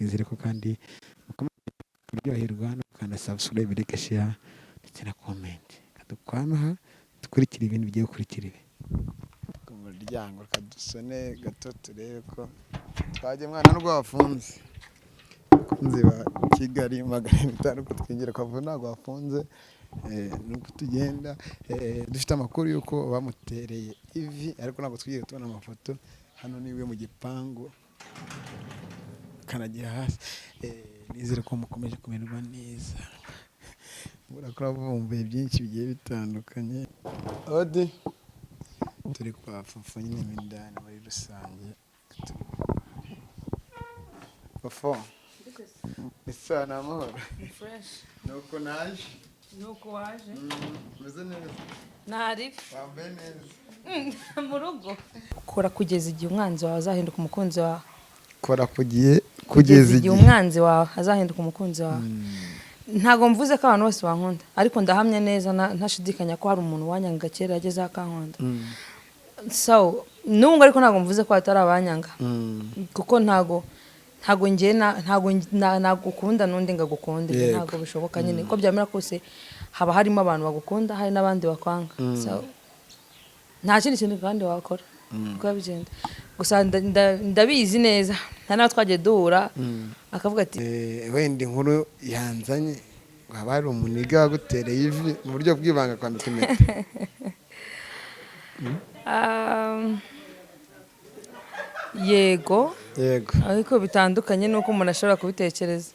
Twizere ko kandi mukomeje kuryoherwa no gukanda subscribe, like, share ndetse na comment. Dukwame aha dukurikire ibintu bigiye gukurikira ibi. Ku muryango reka dusone gato turebe ko twajya mwana nubwo wafunze. Abakunzi ba Kigali 500 ko twinjira kwa ntabwo wafunze, nuko tugenda dufite amakuru y'uko bamutereye ivi, ariko ntabwo twigeze tubona amafoto. Hano niwe mu gipangu kanagira hasi. Nizere ko mukomeje kumererwa neza, murakora bumbuye byinshi bigiye bitandukanye. Odi turi kwa Fofo nyine mo indani muri rusange. Fofo, isa ni amahoro? Fresh. Nuko naje. Nuko waje. Umeze neza? Ntaribi. Wambaye neza. Mu rugo kora kugeza igihe umwanzi wawe azahinduka umukunzi wawe. Kora kugiye kugeza igihe umwanzi wawe azahinduka umukunzi wawe. Ntabwo mvuze ko abantu bose bankunda, ariko ndahamya neza ntashidikanya ko hari umuntu wanyanga kera yagezeho akankunda. So n'ubu ariko ntabwo mvuze ko hatari abanyanga, kuko ntago njye ntago nagukunda n'undi ngo agukunde. Ibyo Yego. ntabwo bishoboka nyine. Uko byamera kose haba harimo abantu bagukunda, hari n'abandi bakwanga. So, nta kindi kintu kandi wakora uko bigenda gusa. Ndabizi neza, nta n'aho twagiye duhura akavuga ati Wenda inkuru yanzanye ngo haba hari umuniga wagutereye ivi mu buryo bw'ibanga kwambika impeta. Yego. Yego. Ariko bitandukanye n'uko umuntu ashobora kubitekereza.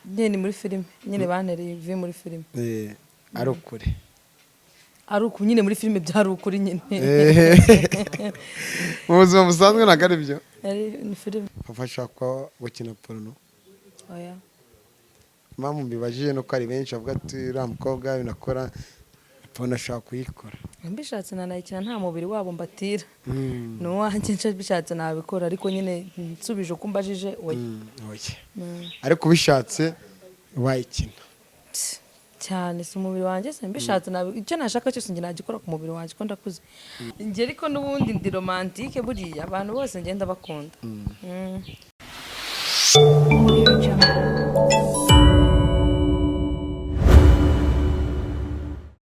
Nyine ni muri filime nyine, bantereye ivi muri filime. Ari ukuri? Ari uku nyine, muri filime byari ukuri nyine. Mu buzima busanzwe ntabwo ari byo? Ari ni filime. Papa ashobora kuba gukina porno? Oya. Impamvu mbibajije nuko hari benshi bavuga ati uriya mukobwa binakora porno, ashobora kuyikora. Mbishatse nanayikina, nta mubiri wabo mbatira, ni uwanjye. Nce bishatse nabikora, ariko nyine nsubije uko umbajije, oya. Oya, ariko ubishatse wayikina? Pss, cyane. Si umubiri wanjye se? Mbishatse icyo nashaka cyose njye nagikora ku mubiri wanjye, ko ndakuze njye. Ariko n'ubundi ndi romantique, buriya abantu bose ngenda bakunda. Audio Jungle.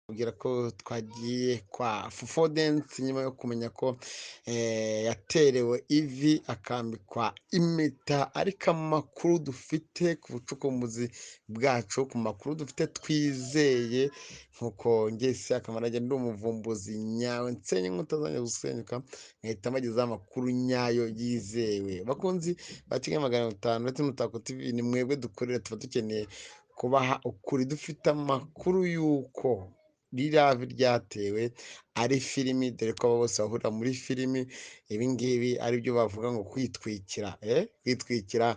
Kubwira ko twagiye kwa Fofo Dance nyuma yo kumenya ko yaterewe ivi akambikwa impeta, ariko amakuru dufite ku bucukumbuzi bwacu, ku makuru dufite twizeye, nkuko ngese akamaro ndi umuvumbuzi nyawe nsenye inkuta zanjye gusenyuka nkahita mbagezaho amakuru nyayo yizewe. Bakunzi ba Kigali 500 ndetse n'Umutako TV, ni mwebwe dukorera, tuba dukeneye kubaha ukuri. Dufite amakuru y'uko ririya vi ryatewe ari filimi, dore ko abo bose bahurira muri filimi. Ibi ngibi ari byo bavuga ngo kwitwikira, kwitwikira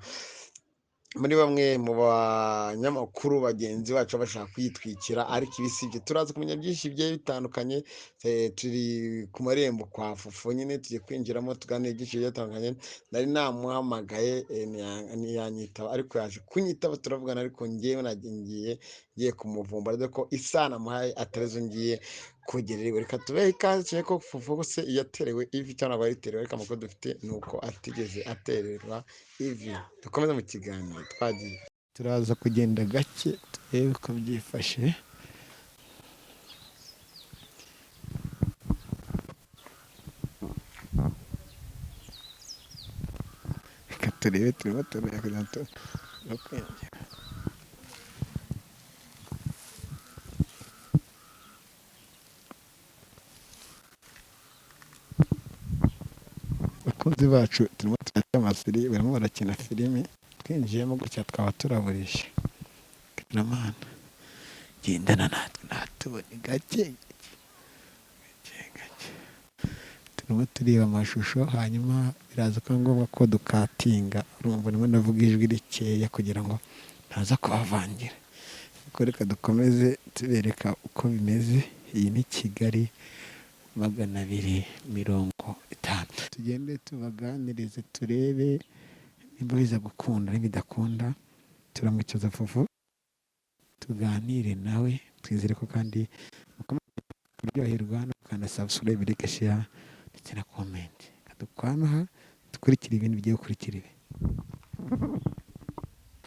muri bamwe mu banyamakuru bagenzi bacu bashaka kwitwikira, ariko ibi si byo. Turaza kumenya byinshi bigiye bitandukanye. Turi ku marembo kwa Fofo nyine, tugiye kwinjiramo tuganire byinshi bigiye bitandukanye. Nari namuhamagaye ntiyanyitaba, ariko yaje kunyitaba turavugana, ariko ngewe ngiye kumuvumbura, dore ko isaha namuhaye atarizo ngiye kugerera iwe. Reka tubehe ikaze cyane ko Fofo se yaterewe ivi cyangwa ntabwo yariterewe, ariko amakuru dufite ni uko atigeze atererwa ivi. Dukomeze mu kiganiro twagiye, turaza kugenda gake turebe uko byifashe. Reka turebe, turimo tureba kugira ngo no kwinjira. Bakunzi bacu, turimo turakina amasiri, barimo barakina filime. Twinjiyemo gutya twaba turaburisha. Kameramana, gendana natwe, natubone gake gake gake gake. Turimo tureba amashusho, hanyuma biraza kuba ngombwa ko dukatinga. Urumva ndimo ndavuga ijwi rikeya kugira ngo ntaza kubavangira, ariko reka dukomeze tubereka uko bimeze. Iyi ni Kigali 250. Tugende tubaganirize turebe nimba biza gukunda. Nibidakunda turamwicaza Fofo tuganire nawe. Twizere ko kandi mukomeje kuryoherwa no gukanda subscribe, like, share ndetse na comment. Dukwame aha dukurikire ibintu bigiye gukurikira ibi.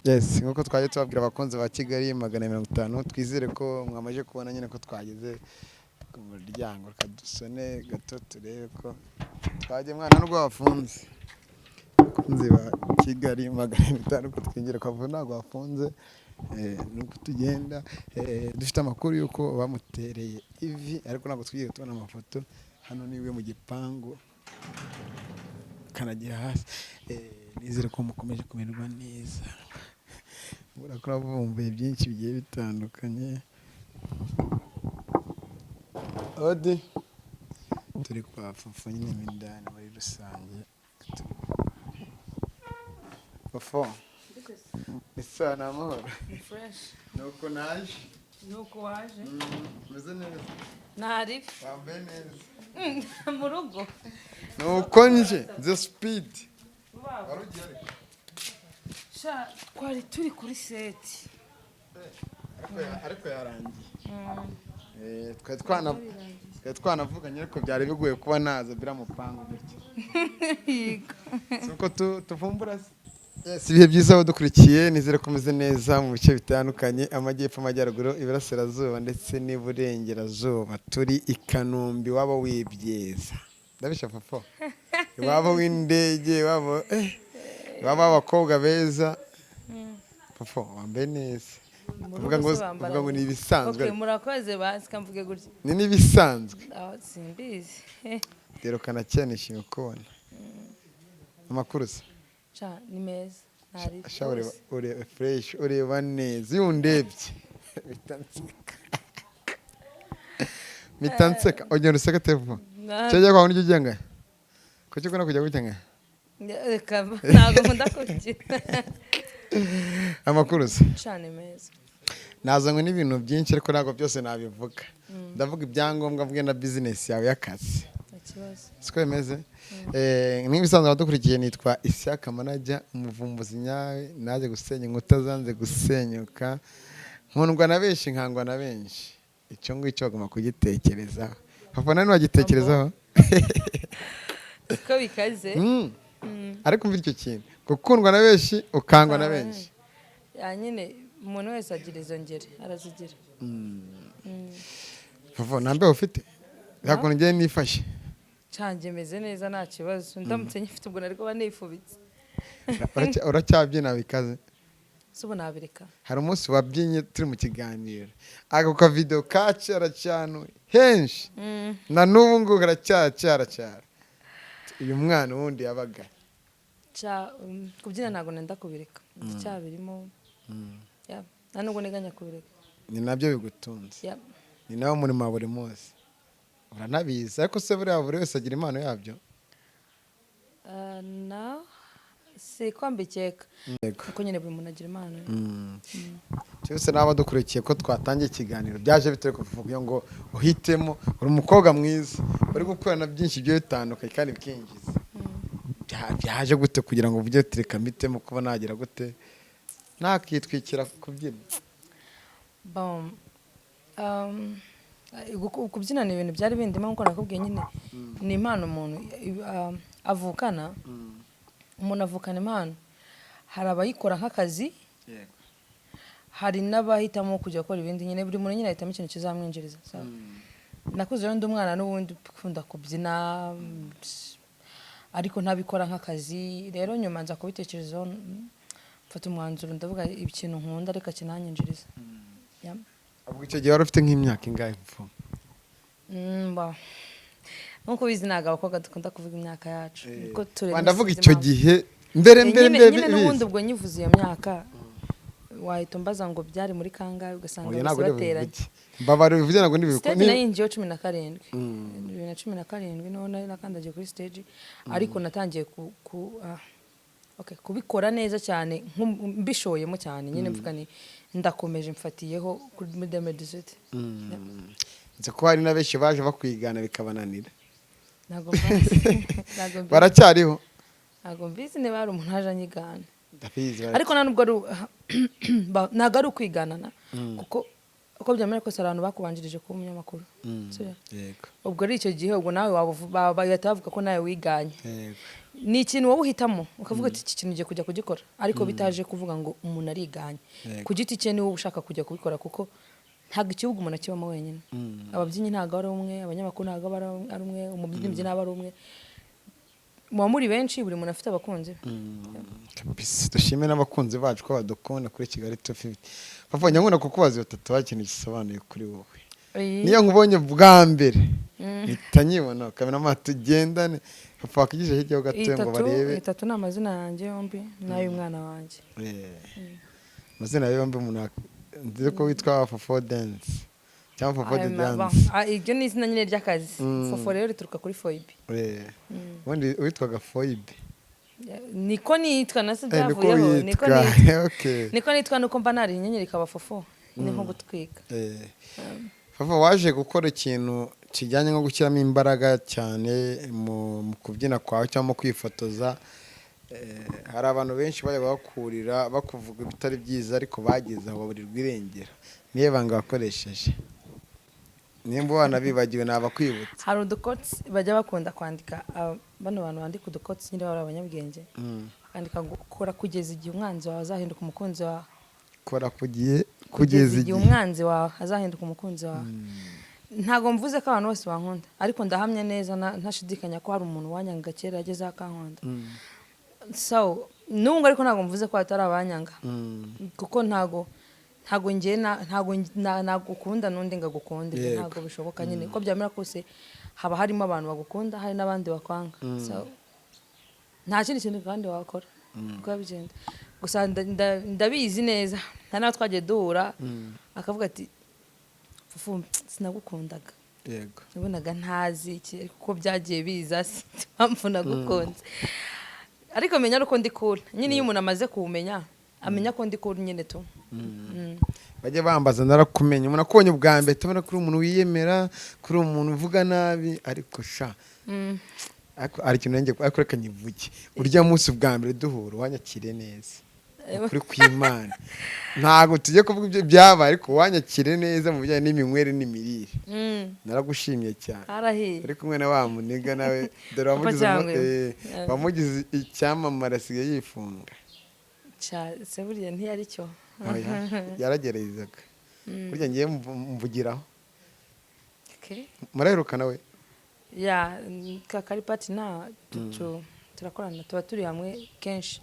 Yes, nkuko twaje tubabwira, abakunzi ba Kigali 450, twizere ko mwamaze kubona nyine ko twageze ku muryango. Reka dusone gato turebe ko twagiye mwana nubwo wafunze. Abakunzi ba Kigali 500, ko twinjira kwa ntabwo wafunze, nuko tugenda, dufite amakuru y'uko bamutereye ivi, ariko ntabwo twigeze tubona amafoto. Hano niwe mu gipangu kanagira hasi. Nizere ko mukomeje kumererwa neza. Murakora bumbuye byinshi bigiye bitandukanye. Odi turi kwa Fofo nyine mo indani muri rusange. Fofo, isa ni amahoro? Nuko naje. Nuko waje. Meze neza. Ntari. Wambaye neza. Mu rugo. Nuko nje the speed wari ugiye ariko. Sha, twari turi kuri set. Ariko yarangiye. Twari twanavuganye, ariko byari bigoye kuba naza biramupangu gutya. Si uko tuvumbura se? Yes, ibihe byiza aho dukurikiye. Nizere ko umeze neza mu bice bitandukanye: amajyepfo, amajyaruguru, iburasirazuba ndetse n'iburengerazuba. Turi i Kanombe iwabo w'ibyiza. Ndabisha Fofo, iwabo w'indege, iwabo w'abakobwa beza. Fofo, wambaye neza. Mu Uvuga rugo ngo se bambara uvuga ngo ni neza. ibisanzwe. Okay, murakoze, basi kamvuge gutya. Ni n'ibisanzwe. Aho simbizi. Derukana cyane, nishimiye kubona amakuru se. Sha, ni meza, ntari. Sha, ureba, ureba fresh, ureba neza. Iyo undebye mpita nseka, mpita nseka. Ugenda useka tevo cyajya kwa niryo ugenda kuki ukunda kujya gutya nga? Reka, ntabwo nkunda kubyina. Amakuru se? Sha, ni meza. Nazanywe n'ibintu byinshi, ariko ntabwo byose nabivuga. Ndavuga ibyangombwa, mvuge na business yawe y'akazi. Nta kibazo. Siko bimeze. Nk'ibisanzwe abadukurikiye, nitwa Ishyaka Manajya, umuvumbuzi nyawe. Naje gusenya inkuta zanze gusenyuka. Nkundwa na benshi, nkangwa na benshi. Icyo ngicyo bagomba kugitekerezaho. Papa, nawe ntiwagitekerezaho? Siko bikaze. Ariko umva icyo kintu, gukundwa na benshi, ukangwa na benshi. Ya, nyine umuntu wese agira izo ngeri, arazigira. Papa, nta mbeho ufite? Nta kuntu ngiye nifashe. Canjye meze neza, nta kibazo. Ndamutse nyifite ubwo nari kuba nifubitse. Uracyabyina bikaze? Si ubu nabireka. Hari umunsi wabyinnye turi mu kiganiro, ako kavidewo kacara cyane henshi, na n'ubu ngubu karacyacyaracyara. Uyu mwana ubundi yabaga Ca, kubyina ntabwo nenda kubireka, ndacyabirimo. Ya, nta nubwo nteganya kubireka. Ni nabyo bigutunze? Ya. Ni nawo murimo wa buri munsi, uranabizi. Ariko se buriya buri wese agira impano yabyo? Ah, na si ko mbikeka. Yego. Kuko nyine buri muntu agira impano ye. Cyose n'aba dukurikiye ko twatangiye ikiganiro, byaje bitewe kuvuga ngo uhitemo. Uri umukobwa mwiza uri gukorana byinshi bigiye bitandukanye kandi bikinjiza. Byaje gute kugira ngo uvuge uti reka mpitemo kuba nagira gute, nakitwikira kubyina? Bon, kubyina ni ibintu byari bindimo, nk'uko nakubwiye nyine ni impano umuntu avukana. Umuntu avukana impano. Hari abayikora nk'akazi, hari n'abahitamo kujya gukora ibindi. Nyine buri muntu nyine ahitamo ikintu kizamwinjiriza. So, nakuze rero ndi umwana n'ubundi ukunda kubyina, ariko ntabikora nk'akazi. Rero nyuma nza kubitekerezaho, mfata umwanzuro, ndavuga ikintu nkunda reka kinanyinjiriza. Yeah. Ubwo icyo gihe wari ufite nk'imyaka ingahe mfu? Nk'uko ubizi, ntabwo abakobwa dukunda kuvuga imyaka yacu. Niko turemye, Ndavuga sinzi icyo impamvu. gihe mbere, mbere, Nyine mbere nyine bizi. n'ubundi ubwo nyivuze iyo myaka, wahita umbaza ngo byari muri kangahe, ugasanga Oya, bose ntabwo bateranye. ndibuvuge, mbabara bivuge, ntabwo ndibuvuge. Stage nayinjiyeho 17, 2017 niho nari nakandagiye kuri stage, ariko natangiye okay, kubikora neza cyane mbishoyemo cyane nyine, mvuga ni ndakomeje mfatiyeho kuri muri 2018. Nzi ko hari na benshi baje bakwigana bikabananira. Ntabwo mbazi. Ntabwo mbizi. Baracyariho. Ntabwo mbizi niba hari umuntu waje anyigana. Ndabizi. Ariko nta nubwo ari ntabwo ari ukwiganana, kuko uko byamera kose hari abantu bakubanjirije kuba umunyamakuru. Sibyo? Yego. Ubwo ari icyo gihe, ubwo nawe waba bahita bavuga ko nawe wiganye. Yego. Ni ikintu wowe uhitamo ukavuga ati: "Iki kintu ugiye kujya kugikora," ariko bitaje kuvuga ngo umuntu ariganye. Ku giti cye niwe ushaka kujya kubikora, kuko ntabwo ikibuga umuntu akibamo wenyine. Ababyinnyi ntabwo ari umwe, abanyamakuru ntabwo aba ari umwe, umubyinnyi ntabwo ari umwe, muba muri benshi, buri muntu afite abakunzi be. Kabisa, dushime n'abakunzi bacu ko badukunda kuri Kigali 250. Papa, nyakunda kukubaza iyo tattoo, ikintu gisobanuye kuri wowe? Niyo nkubonye bwa mbere mpita nyibona, ukamenya tugendane. Papa, wakigije hirya ho Iyi gato ngo tattoo, barebe. iyi tattoo ni amazina yanjye yombi n'ay'umwana wanjye. Amazina yombi umuntu nzi ko witwa Fofo Dance cyangwa Fofo de Dance. Iryo ni izina nyine ry'akazi. Fofo rero rituruka kuri Foibe. Ubundi witwaga Foibe? Niko nitwa na se. Niko Byavuyeho niko witwa. nitwa. Niko nitwa, nuko mba nari inyenyeri ikaba Fofo, ni nko gutwika. Fofo, waje gukora ikintu kijyanye nko gushyiramo imbaraga cyane mu kubyina kwawe cyangwa mu kwifotoza. Hari abantu benshi bajya bakurira bakuvuga ibitari byiza, ariko bageze aho baburirwa irengero. Niyo banga wakoresheje, nimba wanabibagiwe nabakwibutsa. Hari udukotsi bajya bakunda kwandika, bano bantu bandika udukotsi nyine baba ari abanyabwenge, bakandika ngo: "Kora kugeza igihe umwanzi wawe azahinduka umukunzi wawe." Kora kugiye kugeza igihe igihe umwanzi wawe azahinduka umukunzi wawe. Ntabwo mvuze ko abantu bose bankunda, ariko ndahamya neza ntashidikanya ko hari umuntu wanyangaga kera yagezeho akankunda. So n'ubu ariko ntabwo mvuze ko hatari abanyanga, kuko ntabwo njye ntabwo nagukunda n'undi ngo agukunde. Ibyo ntabwo bishoboka nyine. Uko byamera kose haba harimo abantu bagukunda, hari n'abandi bakwanga. So, nta kindi kintu kandi wakora uko bigenda. Gusa ndabizi neza, nta n'aho twagiye duhura akavuga ati: "Fufu, sinagukundaga, nabonaga ntazi iki, ariko uko byagiye biza sinzi impamvu nagukunze, ariko menya uko ndi cool." Nyine iyo umuntu amaze kuwumenya, amenya ko ndi cool nyine tu. Bajya bambaza, narakumenya. Umuntu akubonye ubwa mbere, tubona kuri umuntu wiyemera, kuri umuntu uvuga nabi, ariko sha, ariko hari ikintu nanjye, ariko reka nyivuge. Urya munsi bwa mbere duhura wanyakiriye neza, ukuri kw'Imana. Ntabwo tujye kuvuga ibyo byabaye, ariko wanyakiriye neza mu bijyanye n'iminywere n'imirire. Naragushimye cyane. Harahiye. Uri kumwe na wa muniga nawe, dore Papa wamugize cyangwa wamugize icyamamare, asigaye yifunga. Se buriya ntiyari cyo? Oya, yarageragezaga. Burya ngiye mvugiraho. Muraherukana we? Ya, kakari pati na turakorana, tuba turi hamwe kenshi.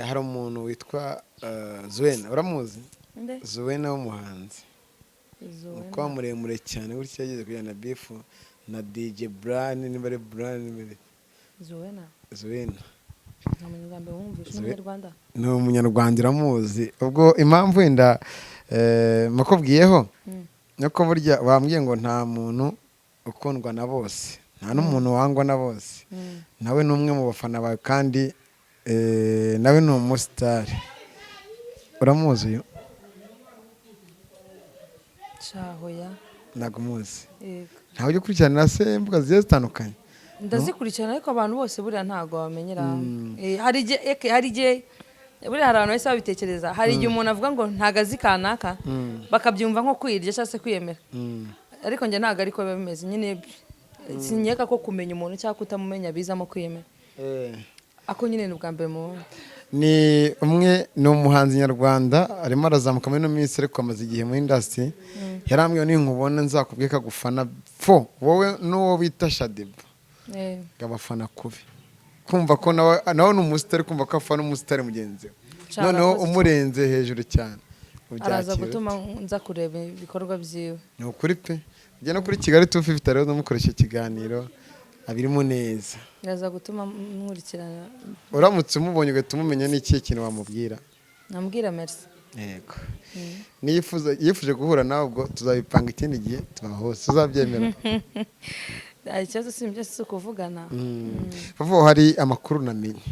Hari umuntu witwa Zuena, uramuzi? Nde? Zuena w'umuhanzi. Zuena. Umukobwa muremure cyane gutya, yageze kujyana na beef na DJ Brian, niba ari Brian, niba ari Zuena? Zuena. Nta munyarwanda wumvishe. Zuena. N'umunyarwanda? Ni umunyarwanda, uramuzi. Ubwo impamvu wenda makubwiyeho nuko burya bambwiye ngo nta muntu ukundwa na bose, nta n'umuntu wangwa na bose. Nawe ni umwe mu bafana bawe, kandi nawe ni umusitari. Uramuzi uyu? Shaho ya. Ntabwo umuzi? Yego. Ntawe ujya ukurikirana se imbuga zigiye zitandukanye? Ndazikurikirana, ariko abantu bose buriya ntabwo bamenyera hamwe. Hari igihe hari igihe buriya hari abantu bahise babitekereza. Hari igihe umuntu avuga ngo ntago azi kanaka, bakabyumva nko kwirya cyangwa se kwiyemera, ariko njye ntabwo ariko biba bimeze nyine. Sinkeka ko kumenya umuntu cyangwa kutamumenya bizamo kwiyemera. Ako nyine ni ubwa mbere mubonye. Ni umwe, ni umuhanzi nyarwanda, arimo arazamuka muri ino minsi, ariko amaze igihe muri industry. Yarambwiye ninkubona nzakubwiye ko agufana fo, wowe n'uwo bita Shaddyboo, ngo abafana kubi, kumva ko nawe ni umusitari, kumva ko afana umusitari mugenzi we, Cara, noneho arakoze. umurenze hejuru cyane. Araza Ubyakira gutuma ute? nza kureba ibikorwa byiwe. Ni ukuri pe, ujya no kuri Kigali 250 rero ndamukoresha ikiganiro, abirimo neza. Araza gutuma nkurikirana. Uramutse umubonye ugahita umumenya, ni ikihe kintu wamubwira? Namubwira merci. Yego. Niyifuza, yifuje guhura nawe, ubwo tuzabipanga ikindi gihe tubahose, tuzabyemera. Ikibazo si ibyo, si ukuvugana. Vuba hari amakuru namenye,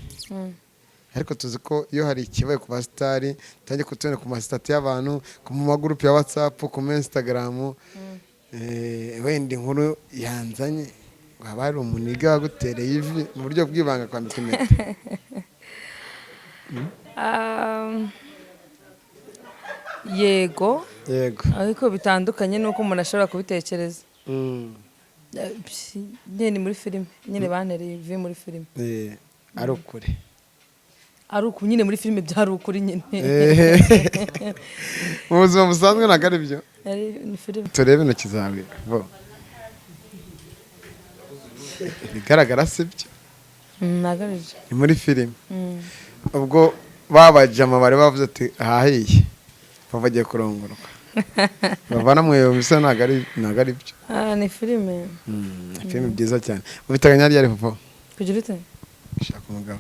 ariko tuzi ko iyo hari ikibaye ku basitari tutangiye kutubona ku masitati y'abantu, ku ma groupe ya WhatsApp, ku ma Instagram. Wenda inkuru yanzanye ngo haba hari umuniga wagutereye ivi mu buryo bw'ibanga kwambika impeta. Yego. Yego. Ariko bitandukanye n'uko umuntu ashobora kubitekereza. Nyine ni muri filime nyine, bantereye ivi muri filime. Ari ukuri? Ari uku nyine, muri filime byari ukuri nyine. Mu buzima busanzwe ntabwo ari byo? Ari ni filime. Turebe intoki zawe bo, ibigaragara si byo. Ntabwo ari byo. Ni muri filime. Ubwo babajama bari bavuze ati ahahiye, bava bagiye kurongorwa, bavana mu bisa, ntabwo ari byo? Ah, ni filime. Filime byiza cyane. Ubiteganya ryari, papa? Kugira ute? Shaka umugabo.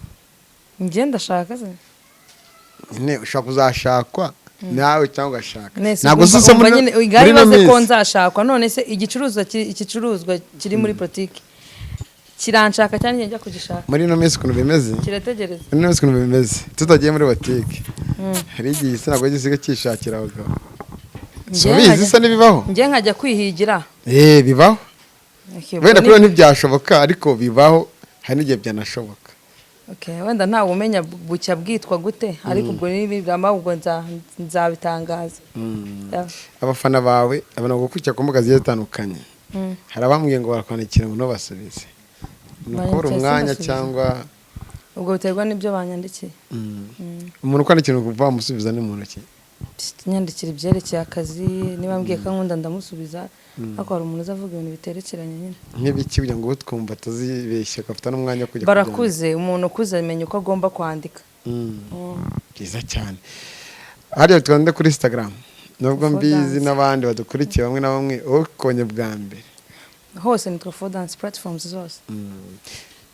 Njye ndashaka se? Nyine ushobora kuzashakwa nawe cyangwa ugashaka. Nese Ntabwo umva- uzi umva muri nyine muri igare ino ibaze ko minsi. nzashakwa. None se igicuruzwa kiri muri politiki kiranshaka cyane, njye njya kugishaka? Muri ino minsi ukuntu bimeze, Kirategereza. muri ino minsi ukuntu bimeze, tutagiye muri botike, hari igihe igitsina gore gisigaye cyishakira abagabo. Si Njye ubizi? nkajya- Se ntibibaho? Njye nkajya kwihigira? Bibaho. Okay, ubwo Wenda kuri we ntibyashoboka, ariko bibaho, hari n'igihe byanashoboka. Okay, wenda ntawe umenya bucya bwitwa gute, ariko ubwo nibiramba ubwo nzabitangaza. Yeah. Abafana bawe, abantu bagukurikira ku mbuga zigiye zitandukanye, hari abambwiye ngo barakwandikira ngo ntubasubize. Ni ukubura Banyandikiye umwanya simbasubize. cyangwa? Ubwo biterwa n'ibyo banyandikiye. Umuntu ukwandikira ngo wamusubiza ni muntu ki? Psst, nyandikira ibyerekeye akazi, niba mbwiye ko nkunda ndamusubiza, ariko hari umuntu uza avuga ibintu biterekeranye nyine. Nk'ibiki, kugira ngo twumva atazibeshya agafata n'umwanya wo kujya? Barakuze, umuntu ukuze amenya uko agomba kwandika. Byiza cyane. Hariya twande kuri Instagram, nubwo Fofo mbizi Dance. n'abandi badukurikiye bamwe na bamwe ukonye bwa mbere. Hose nitwa Fofo Dance, platforms zose.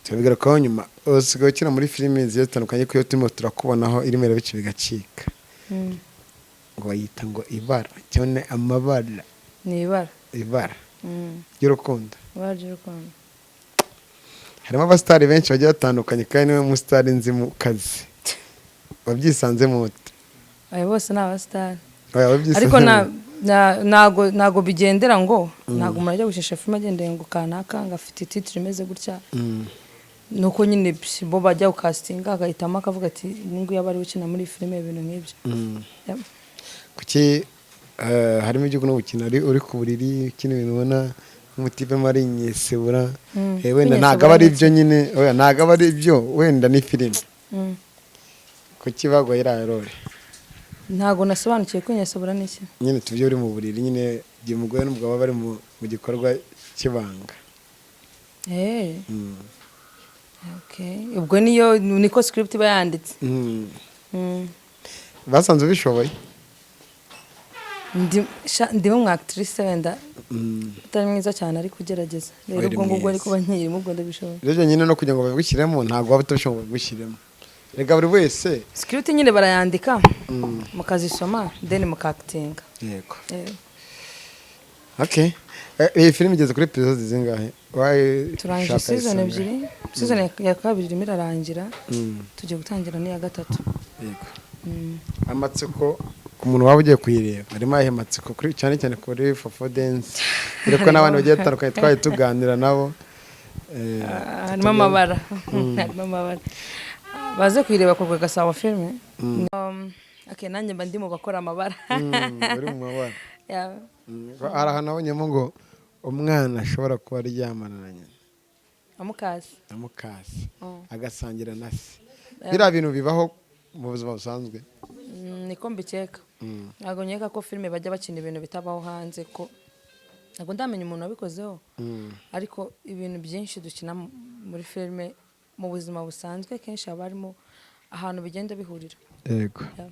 Turabigarukaho nyuma. Usigaye ukina muri filimi zigiye zitandukanye, ko iyo turimo turakubonaho irimo irabica bigacika, ngo bayita ngo ibara cyane, amabara? Ni ibara. Ibara ry'urukundo. Ibara ry'urukundo. Harimo abasitari benshi bagiye batandukanye, kandi niwe musitari nzi mu kazi. Wabyisanzemo ute? Abo bose ni abasitari. Oya, wabyisanzemo Ariko ute? ntago bigendera ngo ntago umuntu ajya gushesha filime agendeye ngo kanaka ngo afite titre imeze gutya. Nuko nyine bo bajya gukasitinga agahitamo akavuga ati uyu nguyu aba ari ukina muri iyi filime, ibintu nk'ibyo. Yep. Kuki harimo ibyo no gukina uri ku buriri, ukina ibintu ubona nk'umutipe ari inyesebura? Wenda ntabwo aba ari ibyo nyine. Oya, ntabwo aba ari ibyo, wenda ni filime. Kuki baguhaye iriya role? Ntago nasobanukiwe, kwinyesebura ni iki? Nyine tubyo uri mu buriri nyine, igihe umugore n'umugabo baba bari mu gikorwa cy'ibanga. Okay. Ubwo niyo niko script iba yanditse. Basanze ubishoboye? Ndimo umu actrice wenda utari mwiza cyane, ariko ugerageza rero. Uri Ubwo ngubwo mwiza. ariko kuba nkirimo, ubwo ndabishoboye. Rero nyine no kugira ngo babigushyiremo, ntabwo waba utabishoboye babigushyiremo. Reka buri wese. Script nyine barayandika, mukazisoma, then mukakitinga. Yego. Okay. Iyi filime igeze kuri episode zingahe? Turangije Wayishaka season isangahe? ebyiri, season ya kabiri irimo irarangira, tugiye gutangira n'iya gatatu. Yego. Amatsiko ku muntu waba ugiye kuyireba, harimo ayahe matsiko kuri cyane cyane kuri Fofo Dance, dore ko n'abandi bagiye batandukanye twaje tuganira nabo? Harimo amabara, harimo amabara. Baze kuyireba ku Gasabo filime. Okay, nanjye mba ndi mu bakora amabara. Uri mu mabara. Yeah. Hari ahantu nabonyemo ngo umwana ashobora kuba aryamana na nyina. Amukasi. Na mukase, agasangira na se. Biriya bintu bibaho mu buzima busanzwe? Niko mbikeka. Ntabwo nkeka ko filime bajya bakina ibintu bitabaho hanze, ko ntabwo ndamenya umuntu wabikozeho, ariko ibintu byinshi dukina muri filime, mu buzima busanzwe kenshi haba harimo ahantu bigenda bihurira. Yego. Yeah.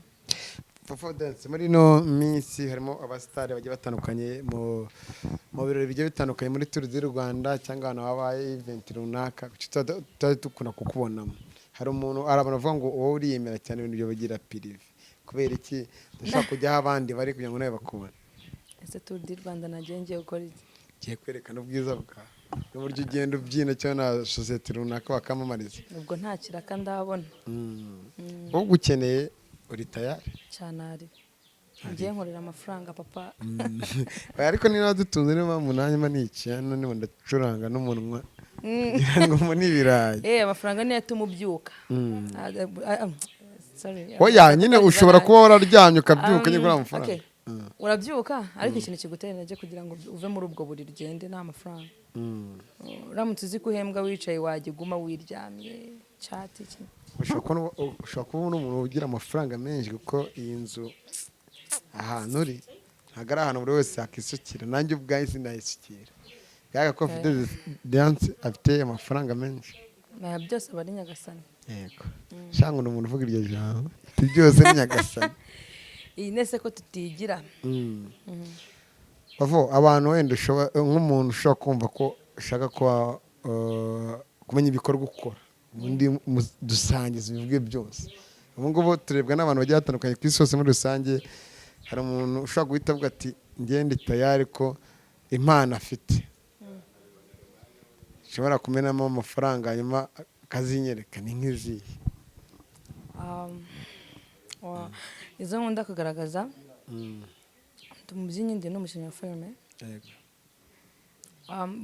Fofo Dance, muri ino minsi harimo abasitari bagiye batandukanye mu birori bigiye bitandukanye, muri Tour du Rwanda cyangwa ahantu habaye event runaka, kuki tutari dukunda kukubonamo? Hari umuntu, hari abantu bavuga ngo wowe uriyemera cyane, ibintu byo bigira privé. Kubera iki dushobora kujya aho abandi bari kugira ngo nawe bakubone? Ese Tour du Rwanda nagiye ngiye gukora iki? Ugiye kwerekana ubwiza bwawe n'uburyo ugenda ubyina, cyangwa na sosiyete runaka bakamamariza. Ubwo nta kiraka ndabona. Ugukeneye uri tayari? Cyane, ari ngiye nkorera amafaranga, papa. Oya, ariko niba dutunze, niyo mpamvu nanjye mba nicaye hano, niba ndacuranga n'umunwa kugira ngo mbone ibirayi. Amafaranga niyo atuma ubyuka. Ah, ah, sorry. Oya nyine, ushobora kuba wararyamye ukabyuka nyine kuri amafaranga. Okay. Urabyuka, ariko ikintu kigutera intege kugira ngo uve muri ubwo buriri ugende ni amafaranga. Uramutse uzi ko uhembwa wicaye, wajya uguma wiryamye chat iki. Ushobora kuba umuntu ugira amafaranga menshi, kuko iyi nzu ahantu uri ntabwo ari ahantu buri wese yakisukira. Nanjye ubwanjye sinayisukira. Bigaragara ko afite Dance, afite amafaranga menshi. Aya byose aba ari Nyagasani. Yego, shanga ni umuntu uvuga iryo jambo ati byose ni Nyagasani. Iyi nese ko tutigira. Bavo abantu wenda ushobora, nk'umuntu ushobora kumva ko ushaka kuba kumenya ibikorwa ukora, ubundi dusangiza ibivuge byose. Ubu ngubu turebwa n'abantu bagiye batandukanye ku isi hose muri rusange. Hari umuntu ushobora guhita avuga ati ngende tayari ko impano afite nshobora kumenamo amafaranga, hanyuma akazinyereka, ni nk'izihe? Izo nkunda kugaragaza, ndi umubyinnyi, ndi n'umukinnyi wa filime.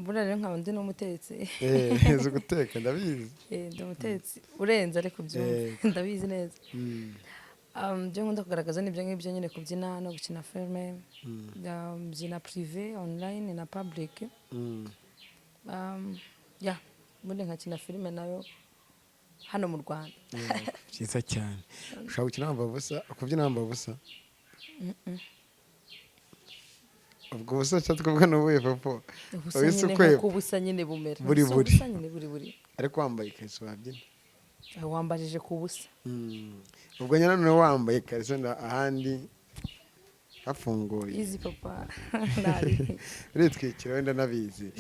Buriya rero nkaba ndi n'umutetsi. Uzi guteka, ndabizi. Ndi umutetsi urenze, ariko byumva ndabizi neza. Ibyo nkunda kugaragaza ni ibyo ngibyo nyine, kubyina no gukina filime. Mbyina privé, online na public. Yeah, ubundi nkakina filime nayo hano mu Rwanda. Byiza cyane. Ushobora gukina wambaye ubusa, kubyina wambaye ubusa? Ubwo busa nshatse kuvuga ni ubuhe, Popo? Ubusa Wahise nyine ukweba. nk'uko ubusa nyine bumera. Buri Si buri. ubusa nyine buri buri. Ariko wambaye ikariso wabyina? Wambajije ku busa. Ubwo nyine noneho wambaye ikariso ahandi hafunguye. Izi papa ntari. Uritwikira wenda nabizi.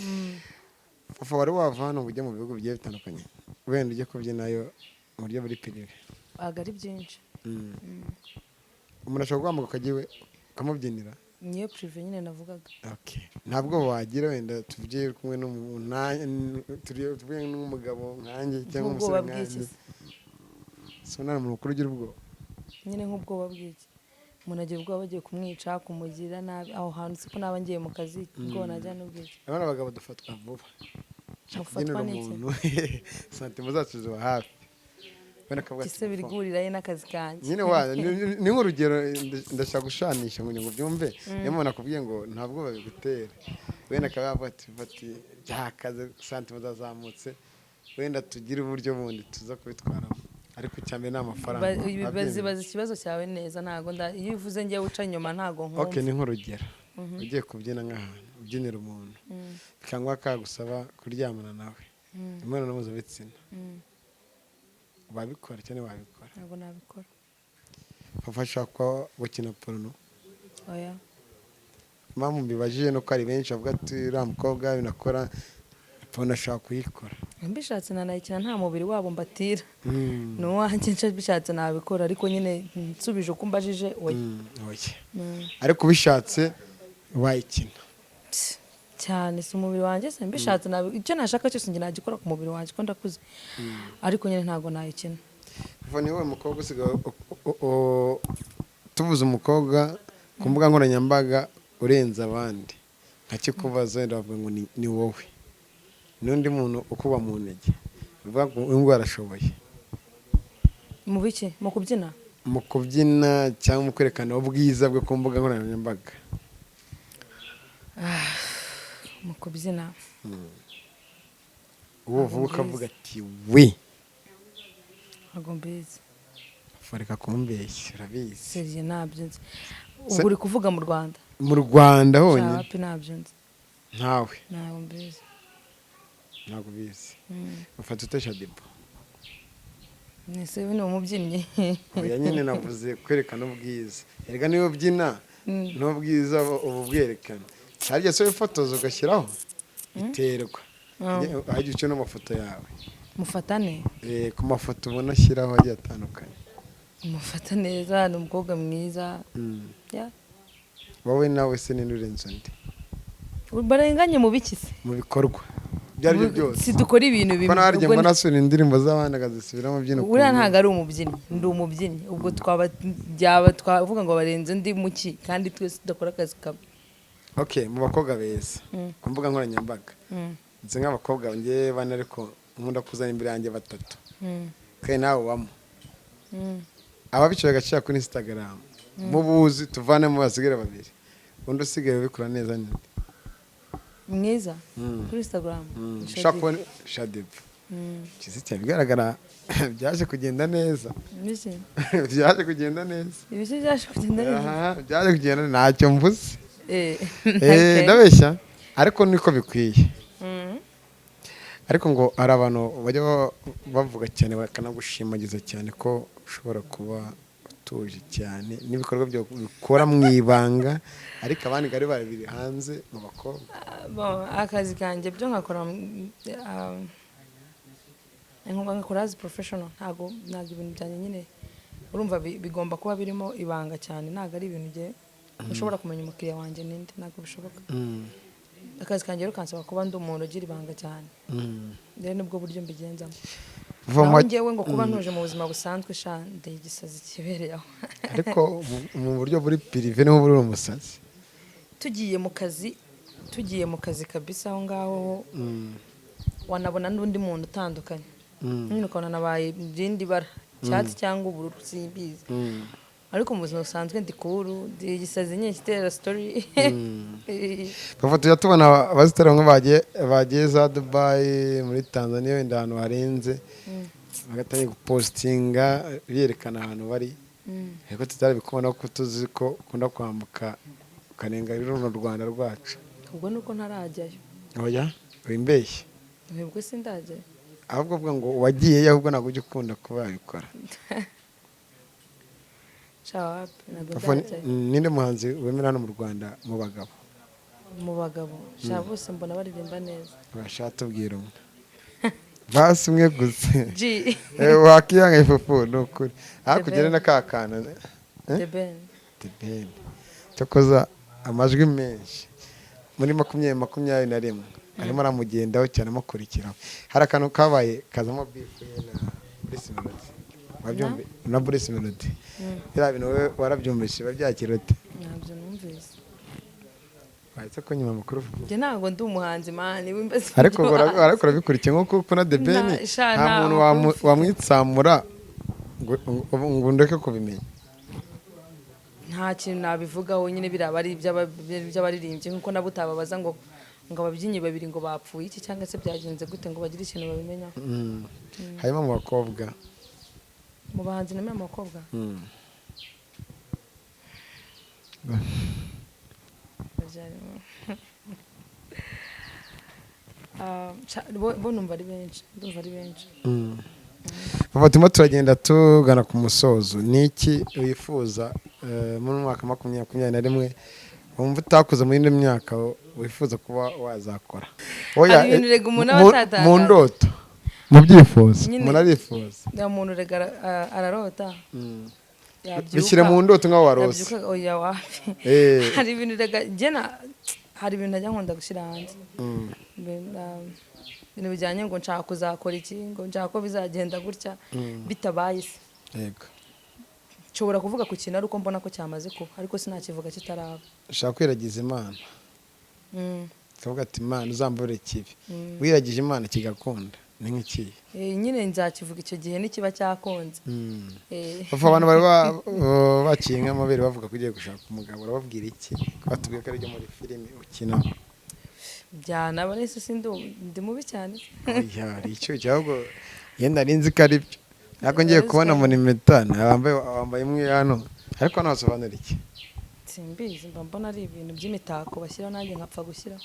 Papa, wari wava hano ngo ujye mu bihugu bigiye bitandukanye, wenda ujye kubyinayo mu buryo buri privé? Ntabwo ari byinshi. Umuntu ashobora guhamagara ukajya iwe ukamubyinira? Niyo privé nyine navugaga. Okay. Ntabwo wagira wenda tuvuge uri kumwe n'umuntu tuvuge n'umugabo nkanjye cyangwa Nk'ubwoba umusore bw'iki nkanjye. se? Si unari umuntu mukuru ugira ubwoba. Nyine nk'ubwoba bw'iki? Umuntu agira ubwoba bagiye kumwica, kumugirira nabi aho hantu, siko naba ngiye mu kazi, ubwoba najya n'ubwiki? Abana abagabo dufatwa vuba. Mufatwa Kubyinira n'iki? umuntu, santima zacu ziba hafi, wenda akavuga ati Gise biri "Papa." guhurirayo n'akazi kanjye? Nyine wa ni nk'urugero, ndashaka gushanisha ngo byumve. Niyo muntu akubwiye ngo nta bwoba bigutera, wenda akaba yavuga ati byakaze, santima zazamutse, wenda tugire uburyo bundi tuza kubitwaramo, ariko icya mbere ni amafaranga. Wabyemera? Baza ikibazo cyawe neza, ntabwo iyo uvuze ngewe uca inyuma ntabwo Ok, nkumva. Ni nk'urugero, ugiye kubyina nk'ahantu ubyinira umuntu, bikangwa kagusaba kuryamana nawe imibonano mpuzabitsina, wabikora cyangwa wabikora? Ntabwo nabikora. Papa, ashobora kuba gukina porno? Oya. Impamvu mbibajije nuko hari benshi bavuga ati uriya mukobwa binakora porno, ashobora kuyikora. Mbishatse nanayikina, nta mubiri wabo mbatira, ni uwanjye. Mbishatse nabikora, ariko nyine nsubije uko umbajije, oya. Oya, ariko ubishatse wayikina? Pss, cyane, si umubiri wanjye se? Mbishatse icyo nashaka cyose njye nagikora ku mubiri wanjye ko ndakuze, ariko nyine ntabwo nayikina. Kuva ni wowe mukobwa usigaye tuvuze umukobwa ku mbuga nkoranyambaga urenze abandi, nkakikubaza wenda bavuga ngo ni wowe n'undi muntu ukuba mu ntege, bivuga ngo uyu nguyu arashoboye. Mu biki? Mu kubyina? Mu kubyina cyangwa mu kwerekana ubwiza bwe ku mbuga nkoranyambaga. Mu kubyina? Uwo uvuga ukavuga ati we. Ntabwo mbizi. Reka kumbeshya, urabizi. Sérieux, ntabyo nzi. Ubwo uri kuvuga mu Rwanda? Mu Rwanda honyine. Wapi, ntabyo nzi. Ntawe? Ntabwo mbizi. Ntabwo ubizi. Ufata ute Shaddyboo? Ese ni umubyinnyi? Oya nyine, navuze kwerekana ubwiza. Erega niyo ubyina n'ubwiza uba ubwerekana. Harya se wifotoza ugashyiraho? Biterwa, hajya uca n'amafoto yawe. Mufatane. Ku mafoto ubona ashyiraho agiye atandukanye. Mufata neza, ni umukobwa mwiza. Yeah. Wowe nawe se ninde urenze undi? Barenganye mu biki se? Mu bikorwa ibyo ari byo byose. Si dukora ibintu Ko bimwe? nawe harya Ubwo mbona asubira indirimbo z'abandi akazisubiramo abyina Uriya ukuntu. ntabwo ari umubyinnyi, ndi umubyinnyi. Ubwo twaba byaba twavuga ngo barenze undi muki kandi twese tudakora akazi kamwe? Okay, mu bakobwa beza ku mbuga nkoranyambaga, nzi nk'abakobwa ngewe bane, ariko nkunda kuzana imbere yanjye batatu, kandi nawe ubamo. Ababicaye agaciro kuri Instagram mubuzi, tuvanemo basigare babiri, undi usigaye ubikora neza ni nde? Mwiza kuri Instagram? Ushobora kubona Shadiba cyiza cyane, bigaragara byaje kugenda neza. Ibiki? Byaje kugenda neza. Ibiki byaje kugenda neza? Aha, byaje kugenda, ntacyo mvuze. Okay. Ndabeshya, ariko niko bikwiye. Ariko ngo hari abantu bajya bavuga cyane, bakanagushimagiza cyane ko ushobora kuba utuje cyane n'ibikorwa byawe bikora mu ibanga, ariko abandi bari babiri hanze mu bakobwa. Bon, akazi kanjye byo nkakora nkakora as professional. Ntabwo ibintu byanjye nyine urumva bigomba kuba birimo ibanga cyane. Ntabwo ari ibintu ngiye ushobora kumenya umukiriya wanjye ninde, ntabwo bishoboka. Akazi kanjye rero kansaba kuba ndi umuntu ugira ibanga cyane, rero nibwo buryo mbigenzamo. Kuva Naho njyewe ngo kuba ntuje mu buzima busanzwe, sha, ndi igisazi kibereye aho. Ariko mu buryo buri privé niho buri umusazi. Tugiye mu kazi kabisa, aho ngaho ho wanabona n'undi muntu utandukanye nyine, ukabona nabaye irindi bara, icyatsi cyangwa ubururu, simbizi. Ariko mu buzima busanzwe ndi cool, ndi igisazi nyine kitera story. Papa, tujya tubona abasitari bamwe bagiye za Dubayi, muri Tanzania, wenda ahantu harenze, bagatangira gupositinga berekana ahantu bari, ariko tutarabikubona ko tuzi ko ukunda kwambuka ukarenga runo Rwanda rwacu. Ubwo nuko ntarajyayo. Oya, wimbeshye. Ubwo sindajyayo. Ahubwo uvuga ngo wagiyeyo, ahubwo ntabwo ujya ukunda kuba wabikora. Sha, wapi, ntabwo Papa, ndajyayo. Ninde muhanzi wemera hano mu Rwanda mu bagabo? Mu bagabo, sha, bose mbona baririmba neza. Urashaka tubwira umwe basi, umwe gusa. G. Wakihanga ifufu, ni ukuri hakurya Ben. na ka kantu. The Ben. The Ben cyokoza amajwi menshi muri 2021 arimo aramugendaho cyane, amukurikiraho. Hari akantu kabaye kazamo beef ye na Bruce Melody. Na Bruce Melody, biriya bintu wowe warabyumvise, biba byakira ute? Ntabyo numvise. Wahise ko nyuma amakuru. Njye ntabwo ndi umuhanzi, man, wimbaza Ariko ibyo hanze. ariko urabikurikiye nkuko ukunda The Ben. Sha, nta nta muntu makuru mfite. wamwitsamura ngo ndeke kubimenya. Nta kintu nabivugaho nyine, biraba ari iby'abaririmbyi, nkuko nabo utababaza ngo ababyinnyi babiri ngo bapfuye iki cyangwa se byagenze gute ngo bagire ikintu babimenyaho. Hanyuma mu bakobwa? Mu bahanzi namwe mu bakobwa? Babyarimo. Ah, bo numva ari benshi, ndumva ari benshi. Papa, turimo turagenda tugana ku musozo. Ni iki wifuza muri mwaka 2021 wumva utakoze mu yindi myaka, wifuza kuba wazakora? Oya, Hari ibintu rega umuntu aba atatangaza. Mu ndoto, mu byifuzo. Nyine- Umuntu arifuza. Nta muntu rega ararota. Yabyuka- Bishyire mu ndoto nk'aho warose. Yabyuka, oya, wapi. Hari ibintu rega njye hari ibintu najya nkunda gushyira hanze. Ibintu bijyanye ngo nshaka kuzakora iki, ngo nshaka ko bizagenda gutya, bitabaye se. Nshobora kuvuga ku kintu ari uko mbona ko cyamaze kuba, ariko sinakivuga kitaraba. Ushaka kwiragiza Imana, ukavuga ati: "Imana, uzambure ikibi." Wiragije Imana kigakunda, ni nk'ikihe? Nyine nzakivuga icyo gihe nikiba cyakunze. Papa, abantu bari baciye nk'amabere bavuga ko ugiye gushaka umugabo, urababwira iki? Batubwiye ko ari ibyo muri filime ukina. Byanaba nese sindi ndi mubi cyane? Oya, hari icyo ahubwo yenda nari nzi ko ari byo, ariko ngiye kubona mu impeta wambaye imwe hano, ariko hano hasobanura iki? Simbizi, mba mbona ari ibintu by'imitako bashyiraho, nanjye nkapfa gushyiraho.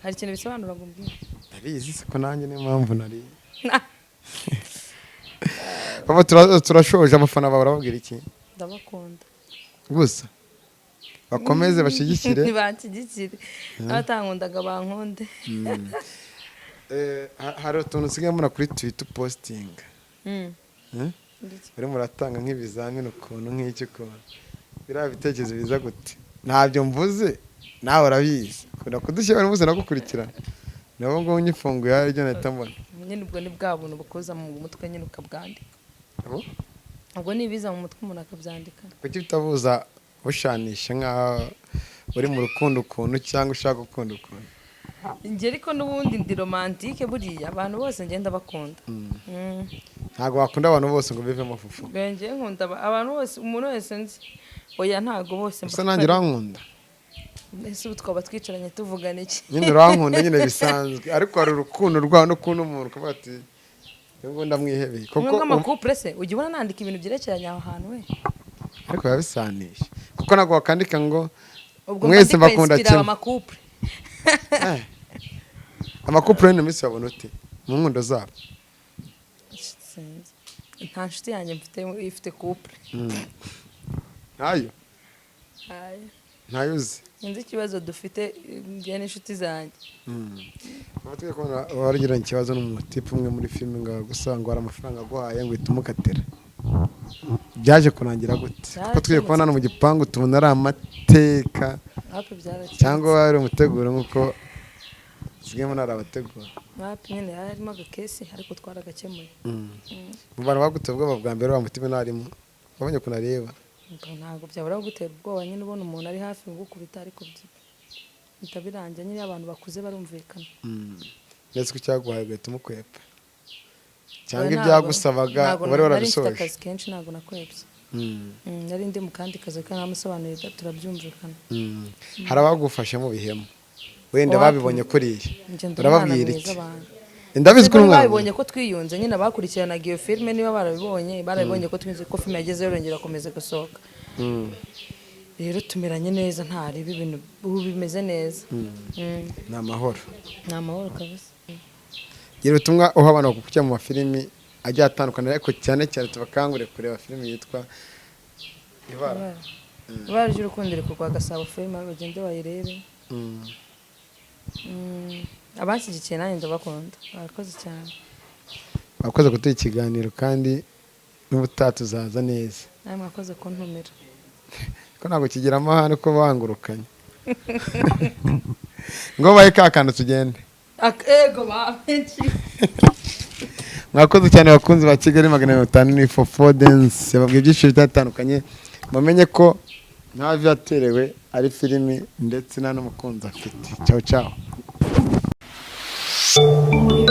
Hari ikintu bisobanura ngo umbwire? Ndabizi se ko nanjye niyo mpamvu nari. Papa, turashoje. Abafana bawe urababwira iki? Ndabakunda. Gusa bakomeze bashyigikire. Ntibanshyigikire, n'abatankundaga bankunde. Hari utuntu nsigaye mbona kuri Twitter postinga. Eh? Ndetse. Urimo uratanga nk'ibizamini ukuntu, nk'icyo ukuntu biriya bitekerezo biza gute? Ntabyo mvuze, nawe urabizi, ukunda kudushyira buri munsi nagukurikirana, nabo ngo nyifunguye hari ibyo nahita mbona. Nyine ubwo ni bwa buntu bukuza mu mutwe nyine ukabwandika. Ubu? Ubwo ni ibiza mu mutwe umuntu akabyandika. Kuki utabuza bushanisha nk'aho uri mu rukundo ukuntu, cyangwa ushaka gukunda ukuntu? Njye ariko n'ubundi ndi romantique, buriya abantu bose ngenda bakunda. Ntabwo wakunda abantu bose ngo bivemo, Fufu. Njye nkunda abantu bose, umuntu wese nzi. Oya, ntabwo bose. Gusa nanjye urankunda. Ese ubu twaba twicaranye tuvugana iki? Nyine urankunda nyine bisanzwe, ariko hari urukundo rwawe no kubona umuntu ukavuga ati: "Ubwo ndamwihebeye." Kumwe Kuko bw'amacouple se, ujya ubona nandika ibintu byerekeranye aho hantu we? Ariko biba bisanisha, kuko ntabwo wakandika ngo Ubwo mwese mba ndi mbakunda kwinspira kimwe. Amacouple. Amacouple y'ino minsi babona ute mu nkundo zabo? Sinzi. Nta nshuti yanjye mfite ifite couple. Ntayo? Ayo. Ntayo uzi? Sinzi ikibazo dufite njye n'inshuti zanjye. Kuba turi kubona waragiranye ikibazo n'umutipe umwe muri filime, ngo gusa ngo hari amafaranga aguhaye ngo uhite umukatira, byaje kurangira gute? Kuko twiye kubona hano mu gipangu tubona ari amateka. Hapi, byarakemutse. Cyangwa wari umuteguro nk'uko usigaye muri abategura? Hapi, nyine hari harimo agakesi ariko twaragakemuye. Mu bantu baguteye ubwoba bwa mbere, wa mutima ntarimo wabonye ukuntu areba? Ubwo ntabwo byabura kugutera ubwoba nyine, ubona umuntu ari hafi kugukubita, ariko bihita birangira nyine, abantu bakuze barumvikana. Ndetse ko icyaguhaye ugahita umukwepa, cyangwa Oya, ibyagusabaga ntabwo wari nari mfite warabisoje? akazi kenshi, ntabwo nakwebye. Nari ndi mu kandi kazi kandi namusobanuriye turabyumvikana. Hari abagufashe mu bihemu wenda Wapi. babibonye kuriya, Njye ndi umwana urababwira mwiza iki? abantu. Ndabizi ko uri Niba umwana. babibonye ko twiyunze nyine, abakurikiranaga iyo filime niba barabibonye, barabibonye ko twiyunze, ko filime yagezeyo irongera irakomeza gusohoka. Rero tumeranye neza, ntareba ibintu ubu bimeze neza. Ni amahoro. Ni amahoro kabisa. Gira ubutumwa uha abantu bagukurikira mu mafilimi agiye atandukanye, ariko cyane cyane tubakangurire kureba filimi yitwa Ibara. Ibara ry'urukundo iri ku Gasabo filime, bagende bayirebe. Abanshyigikiye nanjye ndabakunda, barakoze cyane. Wakoze kuduha ikiganiro, kandi n'ubutaha tuzaza neza. Nawe mwakoze kuntumira. Ko ntabwo kigira amahane ko bangurukanye ngo bahe ka kantu tugende. Ego ba benshi. Mwakoze cyane bakunzi ba Kigali 500, ni Fofo Dance yababwiye ibyiciro bitandukanye. Mumenye ko nta vi yaterewe ari filimi, ndetse nta n'umukunzi afite. Ciao ciao. Audio